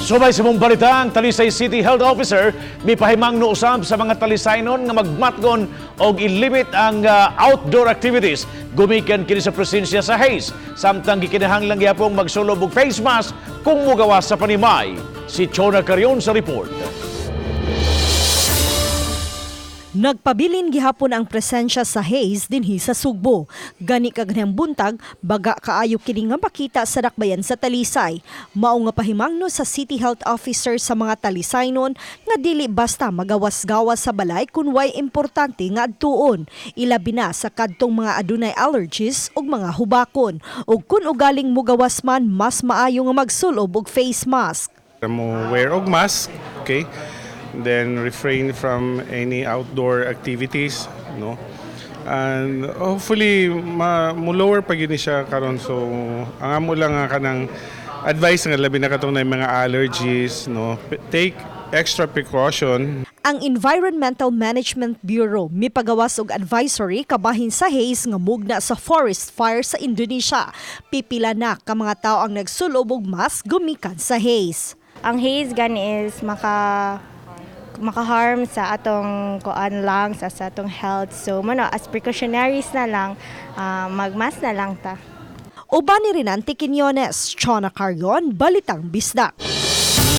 Subay sa mong balita, ang Talisay City Health Officer mipahimangno usab sa mga Talisaynon nga magmatgon og ilimit ang outdoor activities gumikan kini sa presensya sa haze, samtang gikinahanglan gihapong magsulob og face mask kung mugawas sa panimay. Si Chona Carion sa report. Nagpabilin gihapon ang presensya sa haze dinhi sa Sugbo. Gani kaganhang buntag, baga kaayo kini nga makita sa dakbayan sa Talisay. Mao nga pahimangno sa City Health Officer sa mga Talisaynon nga dili basta magawas-gawas sa balay kun way importante nga adtuon. Ilabi na sa kadtong mga adunay allergies ug mga hubakon. Ug kun ugaling mugawas man, mas maayo nga magsulob og face mask. Mo wear og mask, okay? Then refrain from any outdoor activities, no? And hopefully mo lower pa gyud ni siya karon, so ang amo lang nga kanang advice nga labi na katong na mga allergies, no? Take extra precaution. Ang Environmental Management Bureau mipagawas og advisory kabahin sa haze nga mugna sa forest fire sa Indonesia. Pipila na ka mga tao ang nagsulob og mask gumikan sa haze. Ang haze gani is maka-harm sa atong kuan lungs, sa atong health. So mao as precautionaries na lang, magmask na lang ta. Uban ni Rinante Quiñones, Chona Cargon, Balitang Bisdak.